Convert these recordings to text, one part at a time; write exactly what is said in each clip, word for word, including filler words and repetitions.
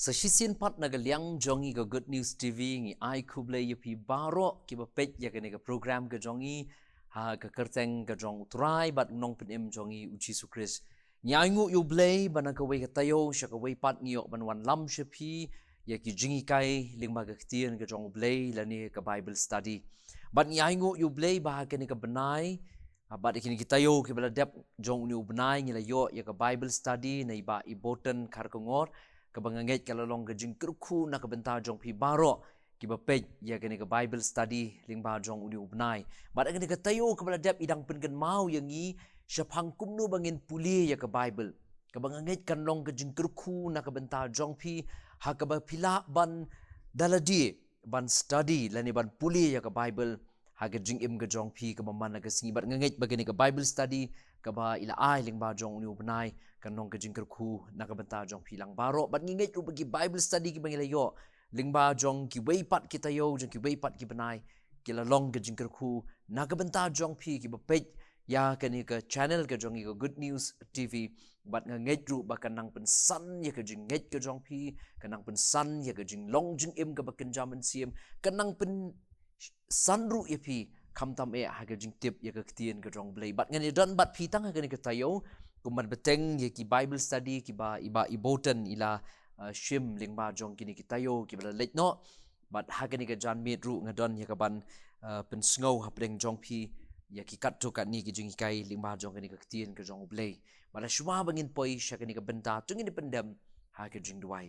Sa shisien pat na ka liang jong ngi ka Good News T V ngi ai khublei ïa phi baroh kiba peit ïa kane ka program ka jong ngi ha ka kyrteng ka jong U Trai bad U Nongpynim jong ngi U Jisu Khrist. Ngi ai nguh ïa U Blei ba na kawei ka taïew sha kawei pat ngi ïoh ban wanlam sha phi ïa ki jinghikai lyngba ka ktien ka jong U Blei lane ka Bible study. Bad ngi ai nguh ïa U Blei ba ha kane ka bnai, ah, bad ha kine ki taïew kiba la dep jong une u bnai ngi la ïoh ïa ka Bible study na i Bah Ibotan Kharkongor, kaba nga ngeit ka la long ka jingkyrkhu na ka bynta jong phi baroh kiba peit ïa kane ka Bible study lyngba jong une u bnai. Bad ha kane ka taïew kaba la dep i dang pynkynmaw ïa ngi shaphang kumno ba ngin pule ïa ka Bible, kaba nga ngeit kan long ka jingkyrkhu na ka bynta jong phi ha kaba phi lah ban da lade ban study lane ban pule ïa ka Bible ha ka jingim ka jong phi kaba man la ka sngi. Bad nga ngeit ba kane ka Bible study kaba i la ai lyngba jong une u bnai kan long ka jingkyrkhu na ka bynta jong phi lang baroh. Bad ngi ngeit ruh ba ki Bible study kiba ngi la ïoh lyngba jong kiwei pat ki taïew, jong kiwei pat ki bnai, ki la long ka jingkyrkhu na ka bynta jong phi kiba peit ïa kane ka channel ka jong ngi ka Good News T V. Bad nga ngeit ruh ba kan nang pynsan ïa ka jingngeit ka jong phi, kan nang pynsan ïa ka jinglong jingim kaba kynja mynsiem, kan nang pynsan ruh ïa phi khamtam eh ha ka jingtip ïa ka ktien ka jong U Blei. Bad ngan ïadon bad phi tang ha kane ka taïew, kumban bteng ïa ki Bible study kiba i Bah Ibotan i la, uh, shim lyngba jong kine ki taïew kiba la leit noh. Bad ha kane ka janmiet ruh nga don ïa kaban, uh, pynsngew hapdeng jong phi ïa ki katto katne ki jinghikai lyngba jong kane ka ktien ka jong U Blei. Bad la shuwa ba ngin poi sha kane ka bynta, to ngin ïa pyndem ha ka jingduwai.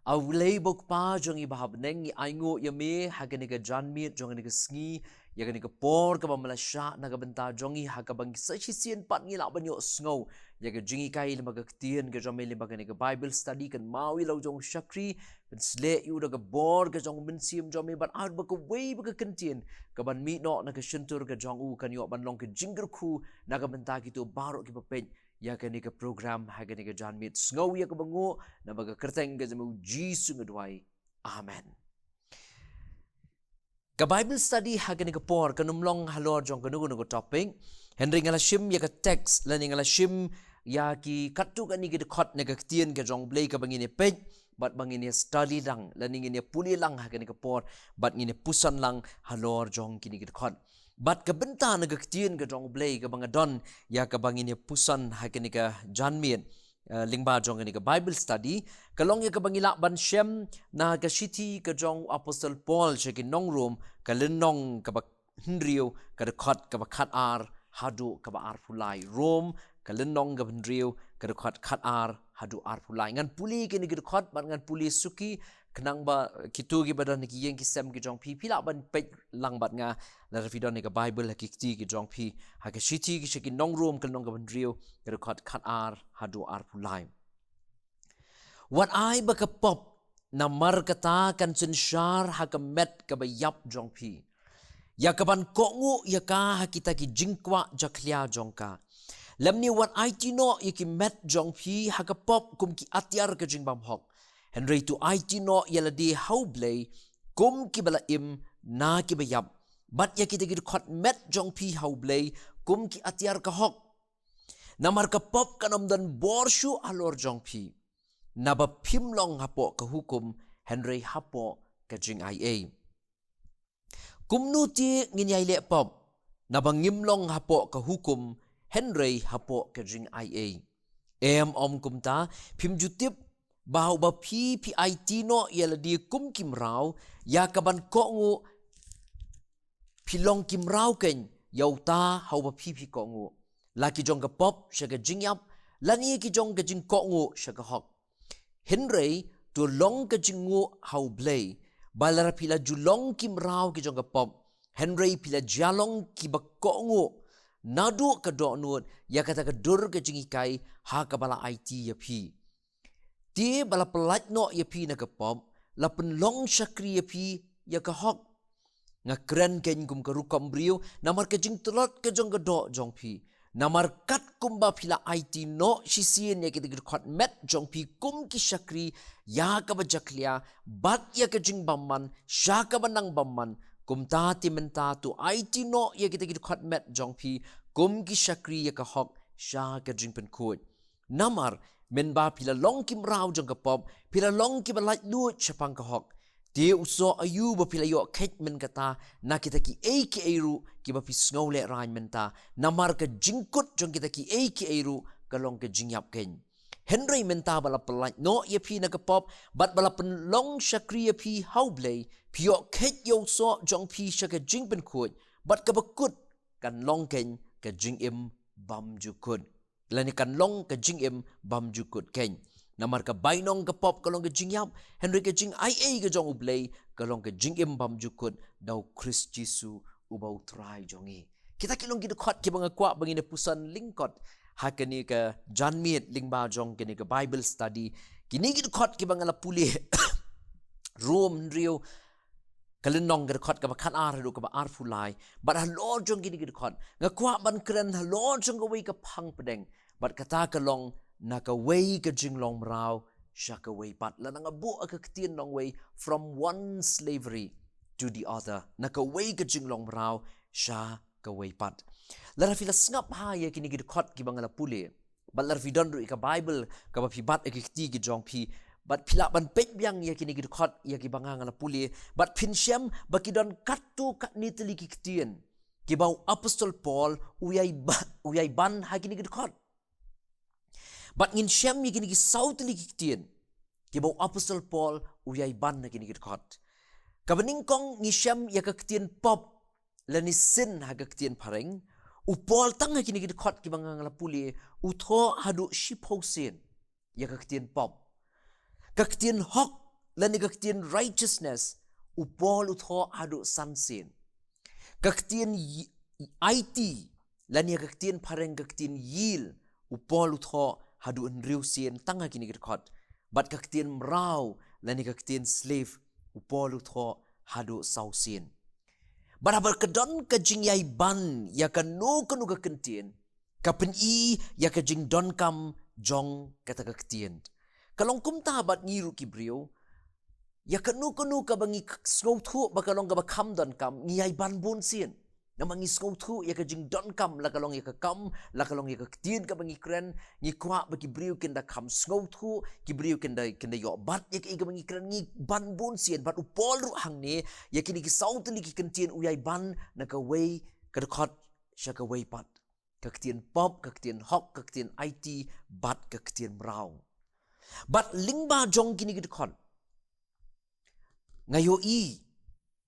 A U Blei U Kpa jong ngi ba ha bneng, ngi ai nguh ïa me ha kane ka janmiet jong kane ka sngi, ïa kane ka por kaba me la shah na ka bynta jong ngi ha kaba ngi sa shisien pat ngi lah ban ïohsngew ïa ka jinghikai lyngba ka ktien ka jong me lyngba kane ka Bible study. Kynmaw ïa la u jong u shakri, pynsleh ïa u da ka bor ka jong u Mynsiem jong me bad ai ba kawei ba ka kyntien kaban mih noh na ka shyntur ka jong u kan ïoh ban long ka jingkyrkhu na ka bynta kito baroh kiba peit ïa kane ka program ha kane ka janmiet. Sngew ïa kaba nguh, na ba ka kyrteng ka jong u Jisu nga duwai. Amen. Ka Bible study ha kane ka por kan ym long halor jong kano kano ka topic. Hynrei nga la shim ïa ka text lane nga la shim ïa ki katto katne ki dkhot na ka ktien ka jong U Blei kaba ngin ïa peit bad ba ngin ïa study lang lane ngin ïa pule lang ha kane ka por bad ngin ïa puson lang halor jong kine ki dkhot. Bad ka bynta na ka ktien ka jong U Blei kaba nga don ïa kaba ngin ïa puson ha kane ka janmiet, eh, lyngba jong kane ka Bible study, ka long ïa kaba ngi lah ban shem na ka shithi ka jong u Apostol Paul sha ki nong Rom, ka lynnong kaba hynriew, ka dkhot kaba khatar haduh kaba arphew lai. Rom, ka lynnong kaba hynriew, ka dkhot khatar haduh arphew lai. Ngan pule kine ki dkhot bad ngan pule suki, khnang ba kito kiba don ha ki ïing ki sem ki jong phi, phi lah ban peit lang bad nga lada phi don ïa ka Bible ha ki kti ki jong phi. Ha ka shithi ki sha ki nong Rom, ka lynnong kaba hynriew, ka dkhot khatar haduh arphew lai. Wat ai ba ka pop namar kata kan synshar ha ka met kaba ïap jong phi, ïa kaban kohnguh ïa ka ha kita ki jingkwah jakhlia jong ka. Lymne wat aiti noh ïa ki met jong phi ha ka pop kum ki atiar ka jingbymhok. Hynrei to aiti noh ïa lade ha U Blei kum kiba la im na kiba ïap, bad ïa kita ki dkhot met jong phi ha U Blei kum ki atiar ka hok. Namar ka pop kan ym don bor shuh halor jong phi, naba phim long hapoh ka hukum, hynrei hapoh ka jingaiei. Kumno te ngin ïai leh pop, naba ngim long hapoh ka hukum, hynrei hapoh ka jingaiei? Em, ym kumta, phim ju tip ba ha uba phi phi aiti noh ïa lade kum ki mraw, ïa kaban kohnguh phi long ki mraw keiñ ïa uta ha uba phi phi kohnguh, la ki jong ka pop sha ka jingïap, lane ki jong ka jingkohnguh sha ka hok. Hynrei to long ka jingnguh ha U Blei ba lada phi la ju long ki mraw ki jong ka pop, hynrei phi la jia long kiba kohnguh naduh ka dohnud ïa kata ka dur ka jinghikai ha kaba la aiti ïa phi. Te ba la pyllait noh ïa phi na ka pop, la pynlong shakri ïa phi ïa ka hok. Nga kren keiñ kum ka rukom briew namar ka jingtlot ka jong ka doh jong phi. Namar katkum ba phi la aiti noh shisien ïa kita ki dkhot met jong phi kum ki shakri ïa kaba jakhlia bad ïa ka jingbymman sha kaba nang bymman, kumta te mynta to aiti noh ïa kita ki dkhot met jong phi kum ki shakri ïa ka hok sha ka jingpynkhuid. Namar Mynba phi la long ki mraw jong ka pop, phi la long kiba laitluid shaphang ka hok. Te u soh aïu ba phi la ïoh kheit mynta na kita kiei kiei ruh kiba phi sngew lehraiñ mynta. Namar ka jingkut jong kita kiei kiei ruh ka long ka jingïap keiñ. Hynrei mynta ba la pyllait noh ïa phi na ka pop, bad ba la pynlong shakri ïa phi ha U Blei, phi ïoh kheit ïa u soh jong phi sha ka jingpynkhuid, bad kaba kut kan long keiñ ka jingim bymjukut. Lane kan long ka jingim bymjukut keiñ. Namar ka bainong ka pop ka long ka jingïap, hynrei ka jingaiei ka jong U Blei ka long ka jingim bymjukut da U Khrist Jisu uba U Trai jong ngi. Kita ki long ki dkhot kiba nga kwah ba ngin ïa puson lyngkot ha kane ka janmiet lyngba jong kane ka Bible study. Kine ki dkhot kiba nga la pule, Rom hynriew, ka lynnong, ka dkhot kaba khatar haduh kaba arphew lai. Bad halor jong kine ki dkhot nga kwah ban kren halor jong kawei ka phang pdeng, bad kata ka long na kawei ka jinglong mraw sha kawei pat. Lada nga buh ha ka ktien nongwei, from one slavery to the other, na kawei ka jinglong mraw sha kawei pat. Lada phi la sngap ha ïa kine ki dkhot kiba nga la pule, bad lada phi don ruh ïa ka Bible kaba phi bat ha ki kti ki jong phi, bad phi lah ban peit biang ïa kine ki dkhot ïa kiba nga la pule, bad phin shem ba ki don katto katne tylli ki ktien kiba u Apostol Paul u ïai ba-, u ïai ban ha kine ki dkhot. Bad ngin shem ïa kine ki saw tylli ki ktien kiba u Apostol Paul u ïai ban ha kine ki dkhot. Kaba nyngkong ngi shem ïa ka ktien pop lane sin ha ka ktien phareng. U Paul tang ha kine ki dkhot kiba nga la pule u thoh haduh shiphew sien ïa ka ktien pop. Ka ktien hok lane ka ktien righteousness, u Paul u thoh haduh san sien. Ka ktien yi-, aiti, lane ka ktien phareng ka ktien yil, u Paul u thoh haduh hynriew sien tang ha kine ki dkhot. Bad ka ktien mraw lane ka ktien slave, u Paul u thoh haduh saw sien. Bad haba ka don ka jingïai ban ïa kano kano ka ktien, ka pyni ïa ka jingdonkam jong kata ka ktien. Ka long kumta bad ngi ruh ki briew, ïa kano kano kaba ngi k-, sngewthuh ba ka long kaba kham donkam, ngi ïai ban bun sien. Namar ngi sngewthuh ïa ka jingdonkam, la ka long ïa ka kam, la ka long ïa ka ktien kaba ngi kren. Ngi kwah ba ki briew kin da kham sngewthuh, ki briew kin da, kin da ïoh bat ïa kaei kaba ngi kren. Ngi ban bun sien, bad u Paul ruh hangne ïa kine ki saw tylli ki ktien u ïai ban na kawei ka dkhot sha kawei pat. Ka ktien pop, ka ktien hok, ka ktien aiti, bad ka ktien mraw. Bad lyngba jong kine ki dkhot, nga ïohi,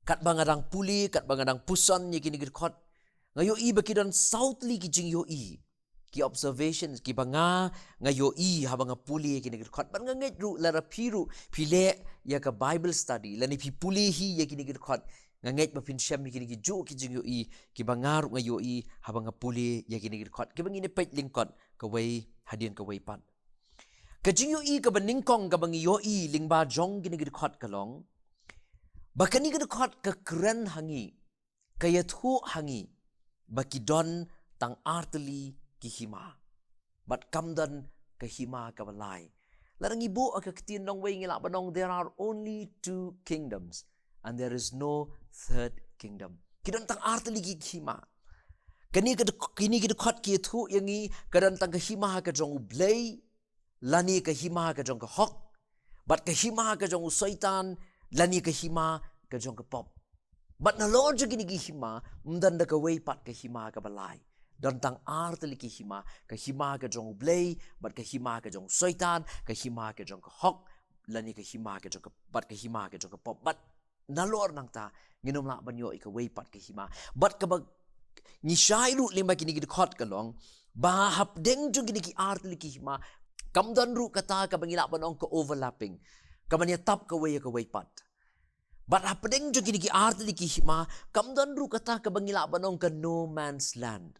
katba nga dang pule, katba nga dang puson ïa kine ki dkhot, nga ïohi ba ki don saw tylli ki jingïohi, ki observations kiba nga, nga ïohi haba nga pule ïa kine ki dkhot. Bad nga ngeit ruh lada phi ruh phi leh ïa ka Bible study lane phi pule hi ïa kine ki dkhot, nga ngeit ba phin shem ïa kine ki juh ki jingïohi kiba nga ruh nga ïohi haba nga pule ïa kine ki dkhot, kiba ngin ïa peit lyngkot kawei hadien kawei pat. Ka jingïohi kaba nyngkong kaba ngi ïohi lyngba jong kine ki dkhot ka long ba kane ka dkhot ka kren ha ngi, ka ïathuh ha ngi ba ki don tang artylli ki hima, bad kam don ka hima kaba lai. Lada ngi buh ha ka ktien nongwei ngi lah ban ong, there are only two kingdoms and there is no third kingdom. Ki don tang artylli ki hima. Kane ka dk-, kine ki dkhot ki ïathuh ïa ngi ka don tang ka hima ka jong U Blei, lane ka hima ka jong ka hok, bad ka hima ka jong u Soitan, lane ka hima ka jong ka pop. Bad nalor jong kine ki hima, ym don da kawei pat ka hima kaba lai. Don tang artylli ki hima, ka hima ka jong U Blei, bad ka hima ka jong u Soitan, ka hima ka jong ka hok, lane ka hima ka jong ka, bad ka hima ka jong ka pop. Bad nalor nangta ngin ym lah ban ïoh ïa kawei pat ka hima. Bad kaba ngi shai ruh lyngba kine ki dkhot ka long ba hapdeng jong kine ki artylli ki hima kam don ruh kata kaba ngi lah ban ong ka overlapping, kaban ïatap kawei ïa kawei pat. Bad hapdeng jong kine ki artylli ki hima kam don ruh kata kaba ngi lah ban ong ka no man's land.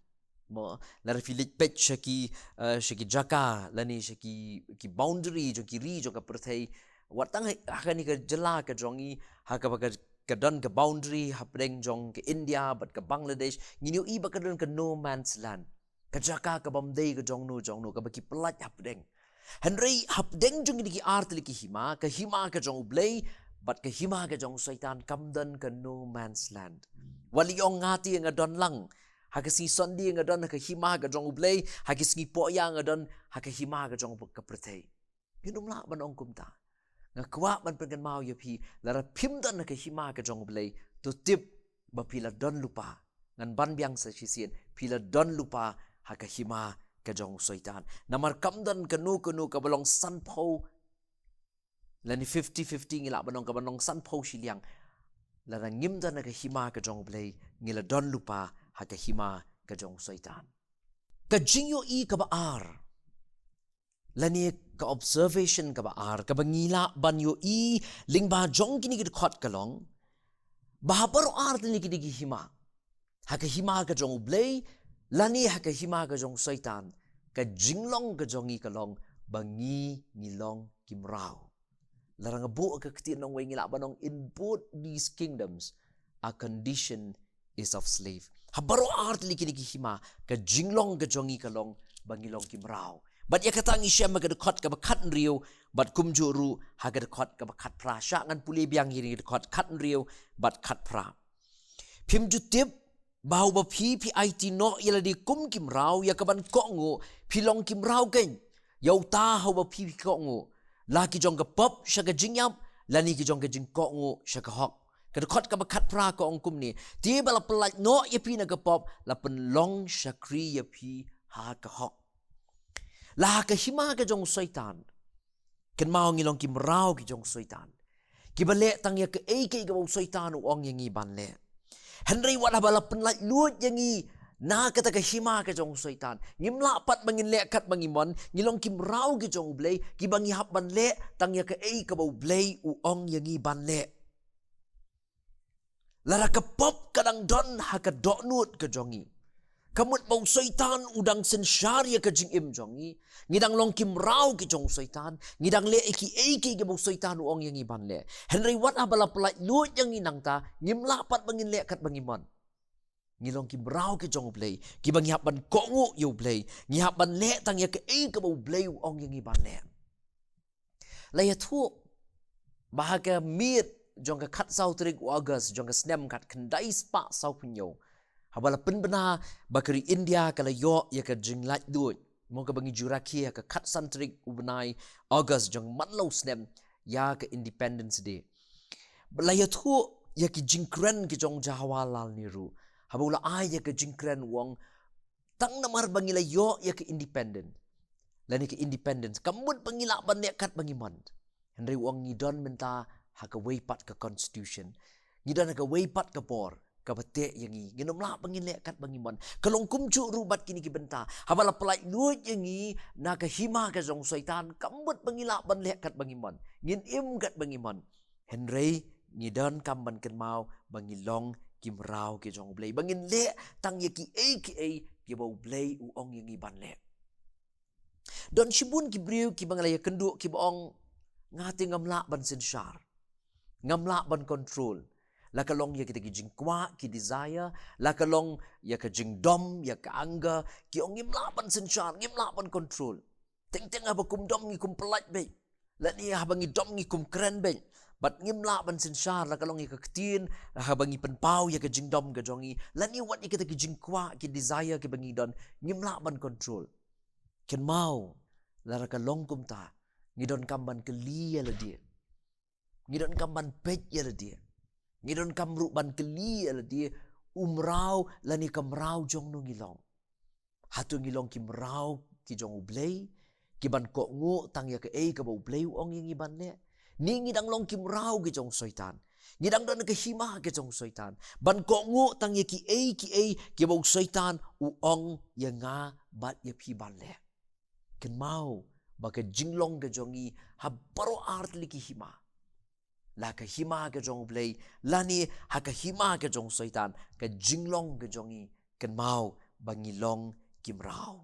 Mo, lada phi leit peit sha ki, eh, sha ki jaka lane sha ki, ki boundary jong ki ri jong ka pyrthei, wat tang ha, ha kane ka jylla ka jong ngi, ha kaba ka, ka don ka boundary hapdeng jong ka India bad ka Bangladesh, ngin ïohi ba ka don ka no man's land, ka jaka kabym dei ka jong no jong no, kaba ki pyllait hapdeng. Hynrei hapdeng jong kine ki artylli ki hima, ka hima ka jong U Blei bad ka hima ka jong u Soitan, kam don ka no man's land. Wat la ong nga te nga don lang Ha ka sngi Sunday nga don ha ka hima ka jong U Blei, ha ki sngi pohïa nga don ha ka hima ka jong ka pyrthei. Ngin ym lah ban ong kumta. Nga kwah ban pynkynmaw ïa phi, lada phim don ha ka hima ka jong U Blei, to tip ba phi la don lypa. Ngan ban biang sa shisien, phi la don lypa ha ka hima ka jong u Soitan. Namar kam don kano kano kaba long sanphew, lane fifty fifty ngi lah ban ong, kaba long sanphew shiliang. Lada ngim don ha ka hima ka jong U Blei, ngi la don lypa ha ka hima ka jong u Soitan. Ka jingïohi kaba ar, lane ka observation kaba ar, kaba ngi lah ban ïohi lyngba jong kine ki dkhot ka long ba ha baroh ar tylli kine ki hima, ha ka hima ka jong U Blei lane ha ka hima ka jong u Soitan, ka jinglong ka jong ngi ka long ba ngi, ngi long ki mraw. Lada nga buh ka ktien nongwei ngi lah ban ong, in both these kingdoms a condition is of slave. Ha baroh ar tylli kine ki hima, ka jinglong ka jong ngi ka long ba ngi long ki mraw. Bad ïa kata ngi shem ha ka dkhot kaba khathynriew, bad kumjuh ruh ha ka dkhot kaba khatphra. Shah ngan pule biang ïa kine ki dkhot khathynriew bad khatphra. Phim ju tip ba haba phi, phi aiti noh ïa lade kum ki mraw ïa ka ban kohnguh, phi long ki mraw keiñ ïa uta haba phi, phi kohnguh, la ki jong ka pop sha ka jingïap, lane ki jong ka jingkohnguh sha ka hok. Ka dkhot kaba khatphra ka ong kumne: Te ba la pyllait noh ïa phi na ka pop, la pynlong shakri ïa phi ha ka hok. La ha ka hima ka jong u Soitan, kynmaw, ngi long ki mraw ki jong u Soitan, kiba leh tang ïa kaei kaei kaba u Soitan u ong ïa ngi ban leh. Hynrei wat haba la pynlait luid ïa ngi na kata ka hima ka jong u Soitan, ngim lah pat ba ngin leh kat ba ngi mon, ngi long ki mraw ki jong U Blei, kiba ngi hap ban leh tang ïa kaei kaba U Blei u ong ïa ngi ban leh. Lada ka pop ka dang don ha ka dohnud ka jong ngi, ka mut ba u Soitan u dang synshar ïa ka jingim jong ngi, ngi dang long ki mraw ki jong u Soitan, ngi dang leh ïa kiei kiei kiba u Soitan u ong ïa ngi ban leh. Hynrei wat haba la pyllait luid ïa ngi nangta, ngim lah pat ba ngin leh kat ba ngi mon. Ngi long ki mraw ki jong U Blei, kiba ngi hap ban kohnguh ïa U Blei, ngi hap ban leh tang ïa kaei kaba U Blei u ong ïa ngi ban leh. La ïathuh ba ha ka miet jong ka khatsaw tarik u August jong ka snem khatkhyndai spah sawphew hynñiew, haba la pynbna ba ka ri India ka la ïoh ïa ka jinglaitluid, mo, kaba ngi ju rakhe ha ka khatsan tarik u bnai August jong man la u snem ïa ka Independence Day. Ba la ïathuh ïa ki jingkren ki jong Jawaharlal Nehru, haba u la ai ïa ka jingkren, u ong, tang namar ba ngi la ïoh ïa ka independent, lane ka independence, ka mut ba ngi lah ban leh kat ba ngi mon. Hynrei u ong, ngi don mynta ha kawei pat ka constitution, ngi don ha kawei pat ka bor kaba teh ïa ngi, ngin ym lah ba ngin leh kat ba ngi mon. Ka long kumjuh ruh bad kine ki bynta, haba la pyllait luid ïa ngi na ka hima ka jong u Soitan, ka mut ba ngi lah ban leh kat ba ngi mon, ngin im kat ba ngi mon. Hynrei ngi donkam ban kynmaw ba ngi long ki mraw ki jong U Blei, ba ngin leh tang ïa kiei kiei kiba U Blei u ong ïa ngi ban leh. Don shibun ki briew kiba nga la ïakynduh kiba ong, nga te ngam lah ban synshar, ngam lah ban control. La ka long ïa kita ki jingkwah, ki desire, la ka long ïa ka jingdom, ïa ka anger, ki ong, ngim lah ban synshar, ngim lah ban control. Teng teng haba kum dom ngi kum pyllait beit, lane haba ngi dom ngi kum kren beit. Bad ngim lah ban synshar, la ka long ïa ka ktien, haba ngi pynpaw ïa ka jingdom ka jong ngi, lane wat ïa kita ki jingkwah, ki desire kiba ngi don, ngim lah ban control. Kynmaw, lada ka long kumta, ngi donkam ban kylli ïa lade. Ngi donkam ban peit ïa lade. Ngi donkam ruh ban kylli ïa lade, u mraw lane ka mraw jong no ngi long. Hato ngi long ki mraw ki jong U Blei, ki ban kohnguh tang ïa kaei kaba U Blei u ong ïa ngi ban leh? Ne ngi dang long ki mraw ki jong u Soitan, ngi dang don ha ka hima ka jong u Soitan, ban kohnguh tang ïa kiei kiei kiba u Soitan u ong ïa nga bad ïa phi ban leh? Kynmaw ba ka jinglong ka jong ngi ha baroh ar tylli ki hima, la ka hima ka jong U Blei lane ha ka hima ka jong u Soitan, ka jinglong ka jong ngi, kynmaw ba ngi long ki mraw.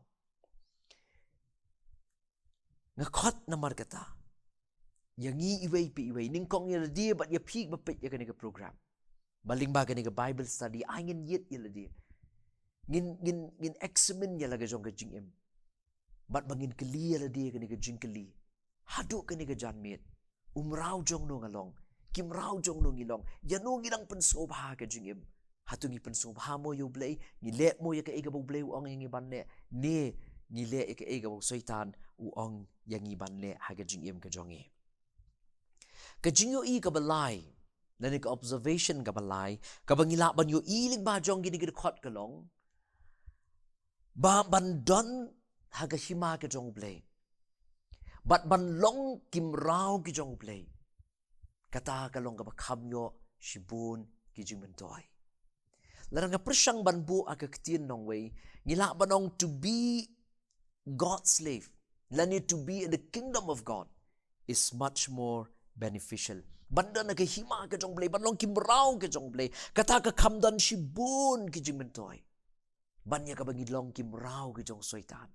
Nga khot namar kata ïa ngi iwei pa iwei, nyngkong ïa lade bad ïa phi ba peit ïa kane ka program. Ba lyngba kane ka Bible study, ai ngin ïit ïa lade, ngin, ngin, ngin examine ïa la ka jong ka jingim, bad ba ngin kylli ïa lade kane ka jingkylli. Haduh kane ka janmiet, u mraw jong no nga long, ki mraw jong no ngi long, ïa no ngi dang pynsngewbha ka jingim? Hato ngi pynsngewbha mo ïa U Blei, ngi leh mo ïa kaei kaba U Blei u ong ïa ngi ban leh, ne ngi leh ïa kaei kaba u Soitan u ong ïa ngi ban leh ha ka jingim ka jong ngi. Ka jingïohi kaba lai, lane ka observation kaba lai, kaba ngi lah ban ïohi lyngba jong kine ki dkhot ka long ba ban don ha ka hima ka jong U Blei, bad ban long ki mraw ki jong U Blei, kata ka long kaba kham ïoh shibun ki jingmyntoi. Lada nga pyrshang ban buh ha ka ktien nongwei, ngi lah ban ong to be God's slave, lane to be in the kingdom of God is much more beneficial. Ban don ha ka hima ka jong U Blei, ban long ki mraw ka jong U Blei, kata ka kham don shibun ki jingmyntoi ban ïa kaba ngi long ki mraw ki jong u Soitan.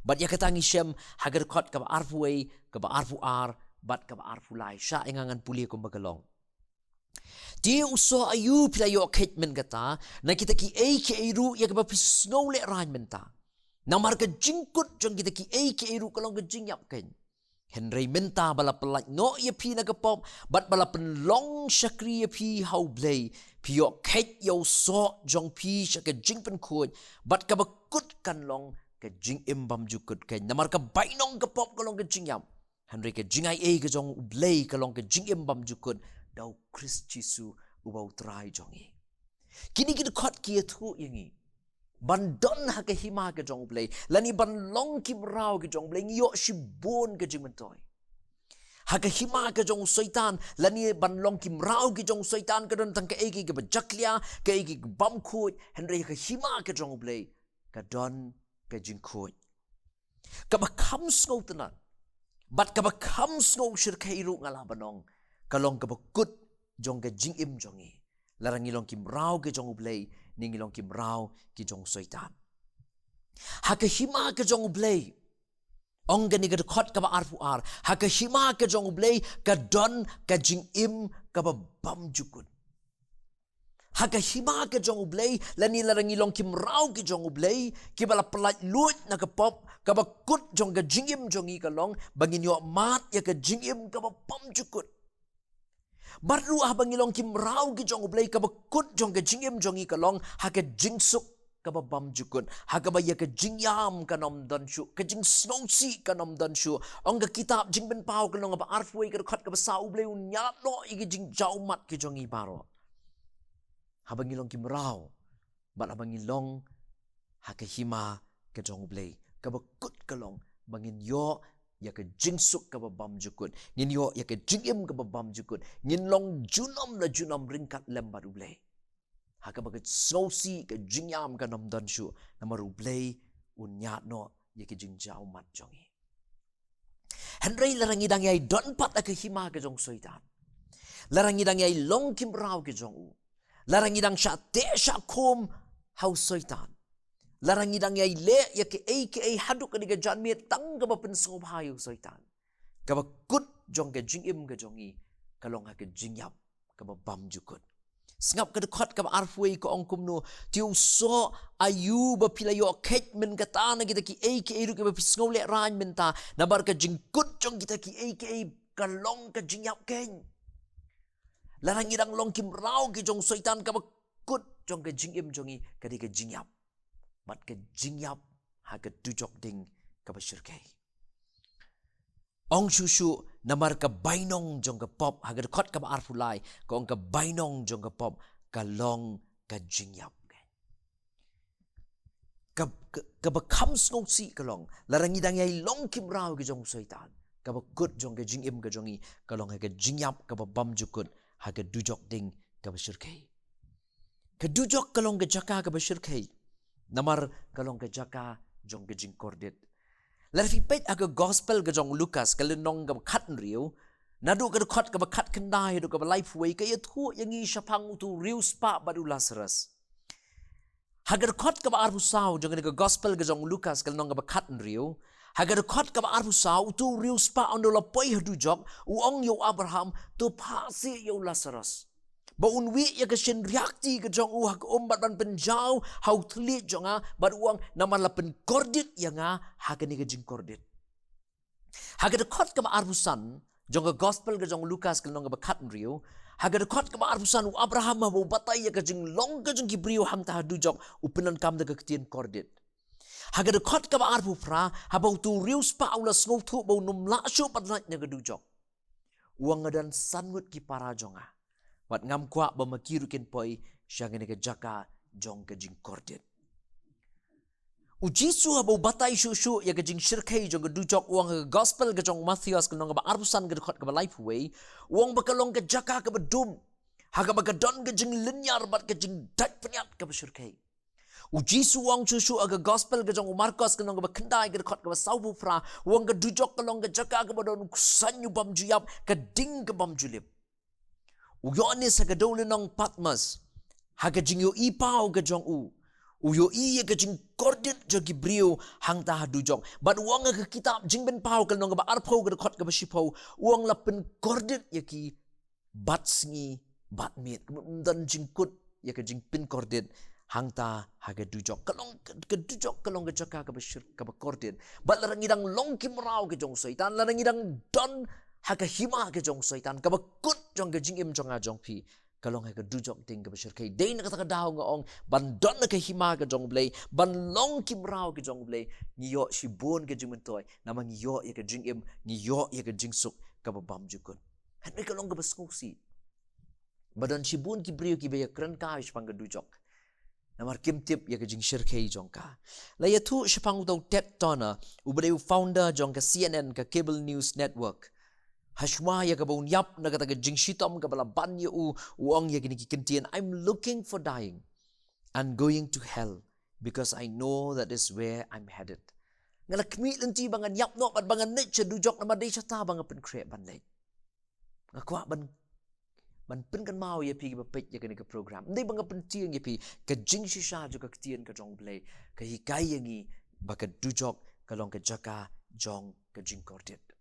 Bad ïa kata ngi shem ha ka dkhot kaba arphew wei, kaba arphew ar, bad kaba arphew lai. Shah ïa nga ngan pule kumba ka long. Te u soh aïu phi la ïoh kheit mynta na kita kiei kiei ruh ïa kiba phi sngew lehraiñ mynta? Namar ka jingkut jong kita kiei kiei ruh ka long ka jingïap keiñ. Hynrei mynta ba la pyllait noh ïa phi na ka pop bad ba la pynlong shakri ïa phi ha U Blei, phi ïoh kheit ïa u soh jong phi sha ka jingpynkhuid, bad kaba kut kan long ka jingim bymjukut keiñ. Namar ka bainong ka pop ka long ka jingïap, hynrei ka jingaiei ka jong U Blei ka long ka jingim bymjukut da U Khrist Jisu uba U Trai jong ngi. Kine ki dkhot ki ïathuh ïa ngi ban don ha ka hima ka jong U Blei, lane ban long ki mraw ki jong U Blei, ngi ïoh shibun ka jingmyntoi. Ha ka hima ka jong u Soitan, lane ban long ki mraw ki jong u Soitan, ka don tang kaei kaei kaba jakhlia, kaei kaei kaba bymkhuid. Hynrei ha ka hima ka jong U Blei ka don ka jingkhuid. Kaba kham sngewtynnat bad kaba kham sngewshyrkhei ruh nga lah ban ong, ka long kaba kut jong ka jingim jong ngi, lada ngi long ki mraw ki jong U Blei ne ngi long ki mraw ki jong u Soitan. Ha ka hima ka jong U Blei, ong kane ka dkhot kaba arphew ar, ha ka hima ka jong U Blei ka don ka jingim kaba bymjukut. Ha ka hima ka jong U Blei, lane lada ngi long ki mraw ki jong U Blei, kiba la pyllait luid na ka pop, kaba kut jong ka jingim jong ngi ka long ba ngin ïoh mad ïa ka jingim kaba bymjukut. Bad ruh haba ngi long ki mraw ki jong U Blei, kaba kut jong ka jingim jong ngi ka long ha ka jingsuk kaba bymjukut, ha kaba ïa ka jingïam kan ym don shuh, ka jingsngewsih kan ym don shuh. Ong ka kitab Jingpynpaw ka lynnong ba arphew wei, ka dkhot kaba saw, U Blei un ñiad noh ïa ki jingjawmat ki jong ngi baroh. Haba ngi long ki mraw bad haba ngi long ha ka hima ka jong U Blei, kaba kut ka long ba ngin ïoh ïa ka jingsuk kaba bymjukut, ngin ïoh ïa ka jingim kaba bymjukut, ngin long junom la junom ryngkat lem bad U Blei. Ha kaba ka sngewsih, ka jingïam kan ym don shuh, namar U Blei un ñiad noh ïa ki jingjawmat jong ngi. Hynrei lada ngi dang ïai don pat ha ka hima ka jong u Soitan, lada ngi dang ïai long ki mraw ki jong u, lada ngi dang shah teh shah khum ha u Soitan, lada ngi dang ïai leh ïa kiei kiei haduh kane ka janmiet tang kaba pynsngewbha ïa u Soitan, kaba kut jong ka jingim ka jong ngi ka long ha ka jingïap kaba bymjukut. Sngap ka dkhot kaba arphew wei, ka ong kumno: Te u soh aïu ba phi la ïoh kheit mynta na kita kiei kiei ruh kiba phi sngew lehraiñ mynta? Namar ka jingkut jong kita kiei kiei ka long ka jingïap keiñ. Lada ngi dang long ki mraw ki jong u Soitan, kaba kut jong ka jingim jong ngi ka dei ka jingïap, bad ka jingïap ha ka dujok ding kaba shyrkhei. Ong shuh shuh, namar ka bainong jong ka pop, ha ka dkhot kaba arphew lai, ka ong ka bainong jong ka pop ka long ka jingïap. Ka, ka, kaba kham sngewsih ka long, lada ngi dang ïai long ki mraw ki jong u Soitan, kaba kut jong ka jingim ka jong ngi ka long ha ka jingïap kaba bymjukut ha ka dujok ding kaba shyrkhei. Ka dujok ka long ka jaka kaba shyrkhei, namar ka long ka jaka jong ka jingkordit. Lada phi peit ha ka Gospel ka jong u Lukas, ka lynnong kaba khathynriew, naduh ka dkhot kaba khatkhyndai haduh kaba laiphew wei, ka ïathuh ïa ngi shaphang uto u riewspah bad u Lasarus. Ha ka dkhot kaba arphew saw jong kane ka Gospel ka jong u Lukas, ka lynnong kaba khathynriew, ha ka dkhot kaba arphew saw, uto u riewspah ynda u la poi ha dujok, u ong ïa u Abraham, to phah seh ïa u Lasarus, ba un wieh ïa ka shynriahkti ka jong u ha ka um bad ban pynjaw ha u thylliej jong nga, bad u ong, namar la pynkordit ïa nga ha kane ka jingkordit. Ha ka dkhot kaba arphew san jong ka Gospel ka jong u Lukas, ka lynnong kaba khathynriew, Ha ka dkhot kaba arphew san, u Abraham haba u batai ïa ka jinglong ka jong ki briew hangta ha dujok, u pyndonkam da ka ktien kordit. Ha ka dkhot kaba arphew phra, haba uto u riewspah u la sngewthuh ba un ym lah shuh ban lait na ka dujok, u ong, nga don san ngut ki para jong nga, bad ngam kwah ba ma ki ruh kin poi sha kane ka jaka jong ka jingkordit. U Jisu haba u batai shuh shuh ïa ka jingshyrkhei jong ka dujok, u ong ha ka gospel ka jong u Mathaios ka lynnong kaba arphew san ka dkhot kaba laiphew wei, u ong ba ka long ka jaka kaba dum, ha kaba ka don ka jinglynñiar bad ka jingdait pynïaid kaba shyrkhei. U Jisu u ong shuh shuh ha ka gospel ka jong u Markos ka lynnong kaba khyndai ka dkhot kaba sawphew phra, u ong ka dujok ka long ka jaka kaba don u ksuid u bym ju ïap, ka ding ka bym ju lip. U Ïoannis ha ka dewlynnong Patmos, ha ka jingïohi paw ka jong u, u ïohi ïa ka jingkordit jong ki briew hangta ha dujok. Bad u ong ha ka kitab Jingbynpaw ka lynnong kaba arphew ka dkhot kaba shiphew, u ong la pynkordit ïa ki bad sngi bad miet. Ka mut ym don jingkut ïa ka jingpynkordit hangta ha ka dujok. Ka long ka, ka dujok ka long ka jaka kaba shir, kaba kordit. Bad lada ngi dang long ki mraw ka jong u Soitan, lada ngi dang don ha ka hima ka jong u Soitan, kaba kut jong ka jingim jong nga jong phi ka long ha ka dujok ding kaba shyrkhei. Dei na kata ka daw nga ong, ban don ha ka hima ka jong u Blei, ban long ki mraw ka jong u Blei, ngi ïoh shibun ka jingmyntoi, namar ngi ïoh ïa ka jingim, ngi ïoh ïa ka jingsuk kaba bym ju kut. Hynrei ka long kaba sngewsih ba don shibun ki briew kiba ïakren kai shaphang ka dujok, namar kim tip ïa ka jingshyrkhei jong ka. La ïathuh shaphang uto u Ted Turner, uba dei u founder jong ka C N N, ka Cable News Network. Hashwa ïa kaba un ïap na kata ka jingshitom kaba la ban ïa u, u ong ïa kine ki kyntien, "I'm looking for dying and going to hell because I know that is where I'm headed." Nga la khmih lynti ba ngan ïap noh bad ba ngan leit sha dujok, namar dei shata ba nga pynkhreh ban leit. Nga kwah ban, ban pynkynmaw ïa phi kiba peit ïa kane ka program. Ym dei ba nga pyntieng ïa phi, ka jingshisha jong ka ktien ka jong u Blei ka hikai ïa ngi ba ka dujok ka long ka jaka jong ka jingkordit.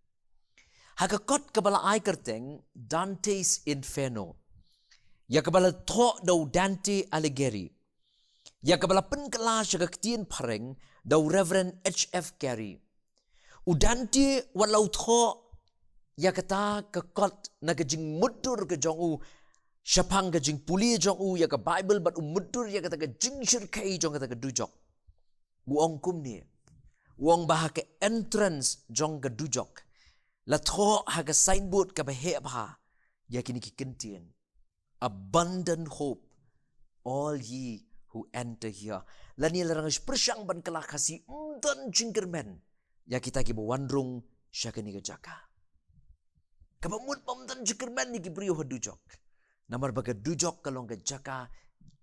Ha ka kot kaba la ai kyrteng Dante's Inferno, ïa kaba la thoh da u Dante Alighieri, ïa kaba la pynkylla sha ka ktien phareng da u Reverend H F Carey. U Dante, wat la u thoh ïa kata ka kot na ka jingmutdur ka jong u shaphang ka jingpule jong u ïa ka Baibl bad u mutdur ïa kata ka jingshyrkhei jong kata ka dujok, u ong kumne. U ong ba ha ka entrance jong ka dujok la thoh ha ka signboard kaba heh bha ïa kine ki kyntien, "Abundant hope, all ye who enter here." Lane lada nga pyrshang ban kylla Khasi, "Ym don jingkyrmen ïa kita kiba wan rung sha kane ka jaka." Kaba mut ba ym don jingkyrmen ïa ki briew ha dujok, namar ba ka dujok ka long ka jaka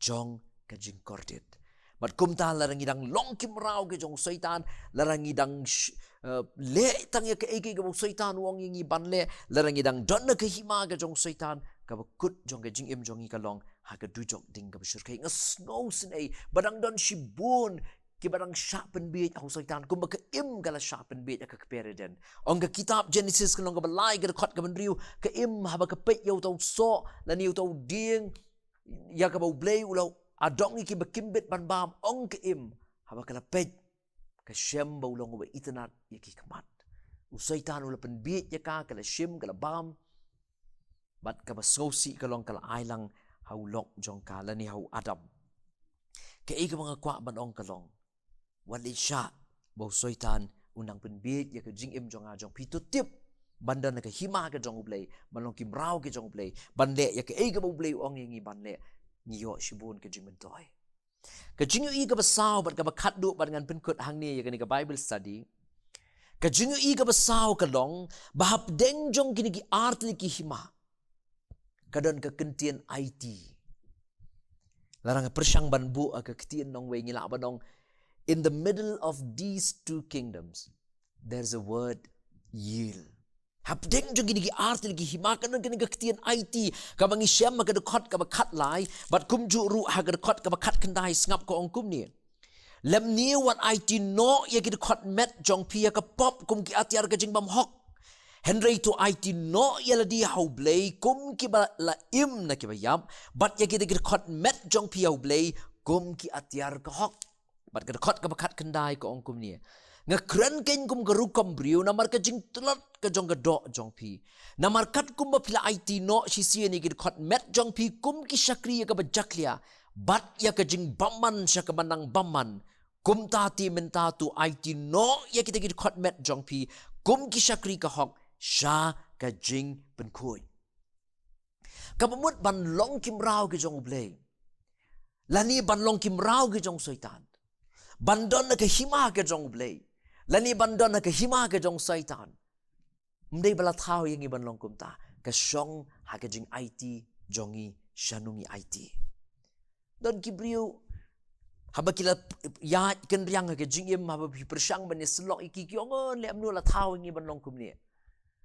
jong ka jingkordit. Bad kumta, lada ngi dang long ki mraw ki jong u Soitan, lada ngi dang sh-, eh, leh tang ïa kaei kaei kaba u Soitan u ong ïa ngi ban leh, lada ngi dang don ha ka hima ka jong u Soitan, kaba kut jong ka jingim jong ngi ka long ha ka dujok ding kaba shyrkhei. Nga sngewsynei ba dang don shibun kiba dang shah pynbiej ha u Soitan, kumba ka im ka la shah pynbiej ha ka kper Eden. Ong ka kitab Genesis ka lynnong kaba lai ka dkhot kaba hynriew, ka im haba ka peit ïa uto u soh lane ïa uto u dieng, ïa kaba u Blei u la adong ïa ki ba kim bit ban bam, ong ka im, haba ka la peit, ka shem ba u long uba itynnad ïa ki khmat. U Soitan u la pynbiej ïa ka, ka la shim, ka la bam. Bad kaba sngewsih ka long ka la ai lang ha u lok jong ka lane ha u Adam. Kaei kaba nga kwah ban ong ka long, wat leit shah ba u Soitan u nang pynbiej ïa ka jingim jong nga jong phi. To tip ban don ha ka hima ka jong u Blei, ban long ki mraw ki jong u Blei, ban leh ïa kaei kaba u Blei u ong ïa ngi ban leh, ngi ïoh shibun ka jingmyntoi. Ka jingïohi kaba saw bad kaba khatduh bad ngan pynkut hangne ïa kane ka Bible study. Ka jingïohi kaba saw ka long ba hapdeng jong kine ki artylli ki hima ka don ka kyntien aiti. Lada nga pyrshang ban buh ha ka ktien nongwei ngi lah ban ong, "In the middle of these two kingdoms, there's a word yield." Hapdeng jong kine ki artylli ki hima ka don kane ka ktien aiti, kaba ngi shem ha ka dkhot kaba khatlai, bad kumjuh ruh ha ka dkhot kaba khatkhyndai, sngap ka ong kumne. Lymne wat aiti noh ïa ki dkhot met jong phi ha ka pop kum ki atiar ka jingbymhok. Hynrei to aiti noh ïa lade ha u Blei kum kiba la im na kiba ïap, bad ïa kita ki dkhot met jong phi ha u Blei kum ki atiar ka hok. Bad ka dkhot kaba khatkhyndai ka ong kumne. Nga kren kein kum ka rukom briew namar ka jingtlot ka jong ka doh jong phi. Namar katkum ba phi la aiti noh shisien ïa ki dkhot met jong phi kum ki shakri ïa kaba jakhlia bad ïa ka jingbymman sha kaba nang bymman, kumta te mynta to aiti noh ïa kita ki dkhot met jong phi kum ki shakri ka hok sha ka jingpynkhuid. Kaba mut ban long ki mraw ki jong U Blei, lane ban long ki mraw ki jong Soitan, ban don ha ka hima ka jong U Blei, lane ban don ha ka hima ka jong Soitan, ym dei ba la thaw ïa ngi ban long kumta. Ka shong ha ka jingaiti jong ngi shano ngi aiti. Don ki briew, haba ki la ïaid kynriang ha ka jingim, haba phi pyrshang ban ïasyllok ïa ki, ki ong, "Oh, leh kumno la thaw ïa ngi ban long kumne?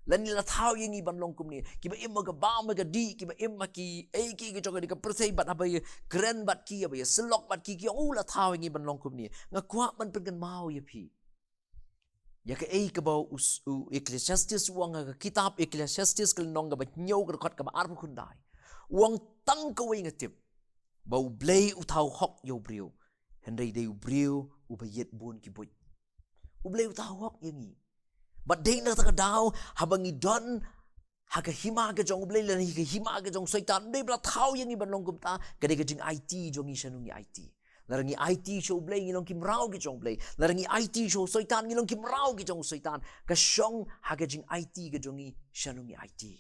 Lane la thaw ïa ngi ban long kumne." Kiba im ha ka bam ha ka dih, kiba im ha ki, eh, ki, ki jong ka dih ka pyrthei, bad haba ïakren bad ki, haba ïasyllok bad ki, ki ong, "Oh, la thaw ïa ngi ban long kumne." Nga kwah ban pynkynmaw ïa phi ïa kaei kaba u s-, u Ecclesiastes u ong ha ka kitab Ecclesiastes ka lynnong kaba hynñiew ka dkhot kaba arphew khyndai. U ong, "Tang kawei nga tip, ba U Blei u thaw hok ïa u briew, hynrei dei u briew uba ïit bun ki buit." U Blei u thaw hok ïa ngi. Bad dei na kata ka daw, haba ngi don ha ka hima ka jong U Blei lane ha ka hima ka jong Soitan, ym dei ba la thaw ïa ngi ban long kumta. Ka dei ka jingaiti jong ngi shano ngi aiti. Lada ngi aiti sha U Blei ngi long ki mraw ki jong U Blei. Lada ngi aiti sha u Soitan ngi long ki mraw ki jong u Soitan. Ka shong ha ka jingaiti ka jong ngi shano ngi aiti.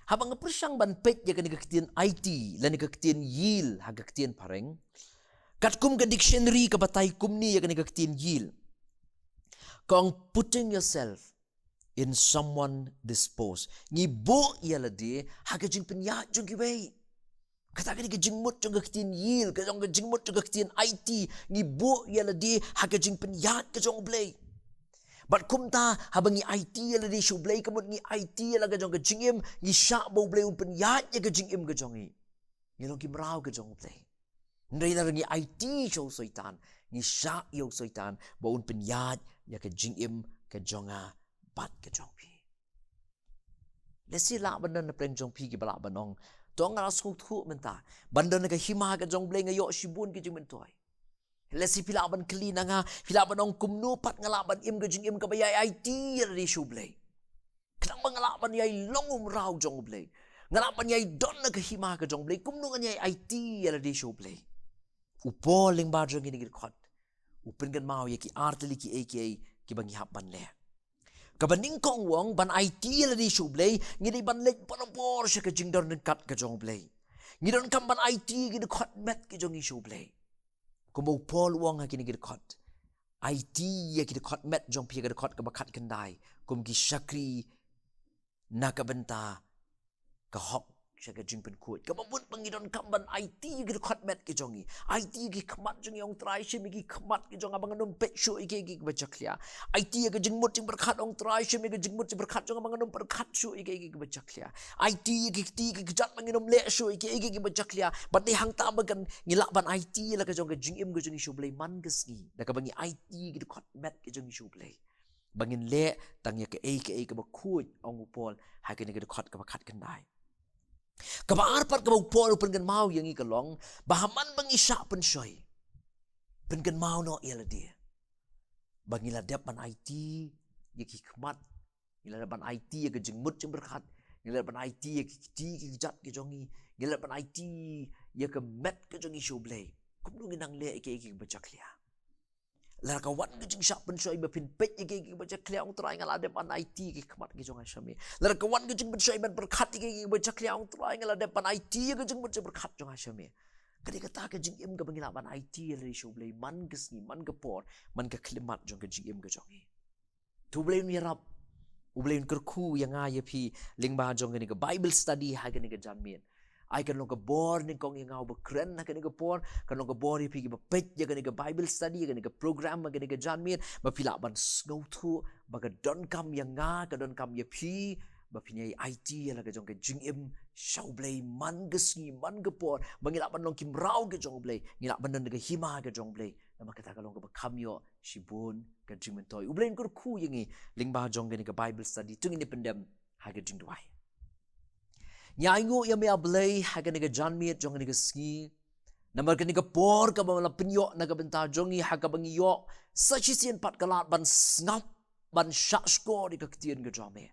Haba nga pyrshang ban peit ïa kane ka ktien aiti lane ka ktien yield ha ka ktien phareng, katkum ka dictionary ka batai kumne ïa kane ka ktien yield. Ka ong putting yourself in someone dispose. Ngi buh ïa lade ha ka jingpynïaid jong kiwei. Kata ka dei ka jingmut jong ka ktien yield, ka jong ka jingmut jong ka ktien aiti, ngi buh ïa lade ha ka jingpynïaid ka jong U Blei. Bad kumta haba ngi aiti ïa lade sha U Blei, ka mut ngi aiti ïa la ka jong ka jingim, ngi shah ba U Blei un pynïaid ïa ka jingim ka jong ngi. Ngi long ki mraw ka jong U Blei. Hynrei lada ngi aiti sha u Soitan, ngi shah ïa u Soitan ba un pynïaid ïa ka jingim ka jong nga bad ka jong phi. Lehse lah ban don na pdeng jong phi kiba lah ban ong, "To nga la sngewthuh mynta, ban don ha ka hima ka jong U Blei nga ïoh shibun ki jingmyntoi." Lehse phi lah ban kylli na nga, phi lah ban ong, "Kumno pat nga lah ban im ka jingim kaba ïai aiti ïa lade sha U Blei? Khnang ba nga lah ban ïai long u mraw jong U Blei, nga lah ban ïai don ha ka hima ka jong U Blei, kumno ngan ïai aiti ïa lade sha U Blei?" U Paul lyngba jong kine ki dkhot u pynkynmaw ïa ki artylli kiei kiei kiba ngi hap ban leh. Kaba nyngkong u ong, ban aiti ïa lade sha U Blei ngi dei ban leit barabor sha ka jingdon ryngkat ka jong U Blei. Ngi donkam ban aiti ïa ki dkhot met ki jong ngi sha U Blei. Kumba u Paul u ong ha kine ki dkhot, aiti ïa ki dkhot met jong phi, ka dkhot kaba khatkhyndai, kum ki shakri na ka bynta ka hok sha ka jingpynkhuid. Kaba mut ba ngi donkam ban aiti ïa ki dkhot met ki jong ngi. Aiti ïa ki khmat jong ngi, ong Trai, shim ïa ki khmat ki jong nga ba ngan ym peit shuh ïa kiei kiei kiba jakhlia. Aiti ïa ka jingmut jingpyrkhat, ong Trai, shim ïa ka jingmut jingpyrkhat jong nga ba ngan ym pyrkhat shuh ïa kiei kiei kiba jakhlia. Aiti ïa ki kti ki kjat ba ngin ym leh shuh ïa kiei kiei kiba jakhlia. Bad dei hangta ba kan ngi lah ban aiti ïa la ka jong ka jingim ka jong ngi sha U Blei man ka sngi, da kaba ngi aiti ïa ki dkhot met ki jong ngi sha U Blei. Ba ngin leh tang ïa kaei kaei kaba khuid, ong u Paul ha kane ka dkhot kaba khatkhyndai. Kaba ar pat kaba u Paul u pynkynmaw ïa ngi ka long ba ha man ba ngi shah pynshoi, pynkynmaw noh ïa lade ba ngi la dep ban aiti ïa ki khmat, ngi la dep ban aiti ïa ka jingmut jingpyrkhat, ngi la dep ban aiti ïa ki kti ki kjat ki jong ngi, ngi la dep ban aiti ïa ka met ka jong ngi sha U Blei. Kumno ngin nang leh ïa kiei kiei kiba jakhlia? Lada ka wan ka jingshah pynshoi ba phin peit ïa kiei kiei kiba jakhlia, ong Trai, nga la dep ban aiti ïa ki khmat ki jong nga sha me. Lada ka wan ka jingpynshoi ban pyrkhat ïa kiei kiei kiba jakhlia, ong Trai, nga la dep ban aiti ïa ka jingmut jingpyrkhat jong nga sha me. Ka dei kata ka jingim kaba ngi lah ban aiti ïa lade sha U Blei man ka sngi, man ka por, man ka khyllipmat jong ka jingim ka jong ngi. To U Blei un ïarap, U Blei un kyrkhu ïa nga ïa phi lyngba jong kane ka Bible study ha kane ka janmiet. Ai kan long ka bor nyngkong ïa nga uba kren ha kane ka por, kan long ka bor ïa phi kiba peit ïa kane ka Bible study, ïa kane ka program ha kane ka janmiet, ba phi lah ban sngewthuh ba ka donkam ïa nga, ka donkam ïa phi, ba phin ïai aiti ïa la ka jong ka jingim sha U Blei man ka sngi, man ka por, ba ngi lah ban long ki mraw ka jong U Blei, ngi lah ban don ha ka hima ka jong U Blei. Namar kata ka long kaba kham ïoh shibun ka jingmyntoi. U Blei un kyrkhu ïa ngi lyngba jong kane ka Bible study. To ngin ïa pyndem ha ka jingduwai. Ngi ainguh ïa me, A Blei, ha kane ka janmiet jong kane ka sngi. Namar kane ka por kaba la pynïoh na ka bynta jong ngi, ha kaba ngi ïoh sa shisien pat ka lad ban sngap, ban shahshkor ïa ka ktien ka jong me.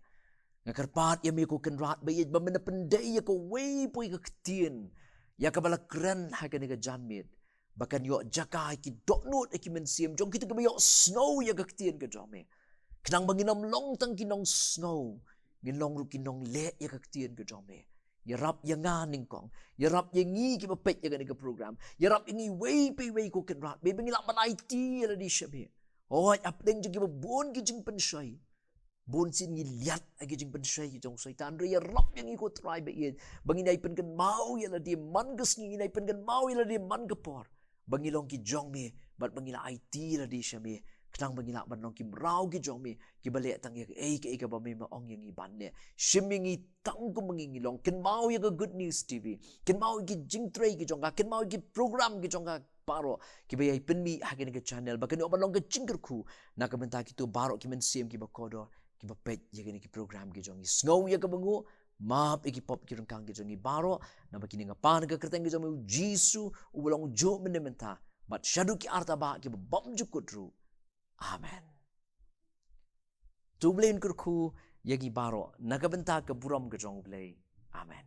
Nga kyrpad ïa me ko Kynrad ba ïeit ba men pyndei ïa kawei pa kawei ka ktien ïa kaba la kren ha kane ka janmiet, ba kan ïoh jaka ha ki dohnud ha ki mynsiem jong kito kiba ïoh sngew ïa ka ktien ka jong me. Khnang ba ngin ym long tang ki nongsngew, ngin long ruh ki nongleh ïa ka ktien ka jong me. Ïarap ïa nga nyngkong, ïarap ïa ngi kiba peit ïa kane ka program, ïarap ïa ngi wei pa wei ko Kynrad, ba ngi lah ban aiti ïa lade sha me. Hooid, hapdeng jong kiba bun ki jingpynshoi, bun sien ngi liat ha ki jingpynshoi ki jong u Soitan. Hynrei ïarap ïa ngi ko Trai ba ïeit, ba ngin ïai pynkynmaw ïa lade man ka sngi, ngin ïai pynkynmaw ïa lade man ka por, ba ngi long ki jong me bad ba ngi lah aiti ïa lade sha me, khnang ba ngi lah ban long ki mraw ki jong me, kiba leh tang ïa kaei kaei kaba me me ong ïa ngi ban leh. Shim ïa ngi tang kum ba ngi ngi long. Kynmaw ïa ka Good News T V, kynmaw ïa ki jingtrei ki jong ka, kynmaw ïa ki program ki jong ka baroh kiba ïai pynmih ha kane ka channel, ba kan ïoh ban long ka jingkyrkhu na ka bynta kito baroh ki mynsiem kiba kordor kiba peit ïa kane ki program ki jong ngi. Sngew ïa kaba nguh, map ïa ki pop ki ryngkang ki jong ngi baroh, naba kine nga pan ha ka kyrteng ka jong me u Jisu uba long ujuh mynne mynta bad shaduh ki arta bah kiba bymjukut ruh. Amen. To U Blei un kyrkhu ïa ngi baroh na ka bynta ka burom ka jong U Blei. Amen.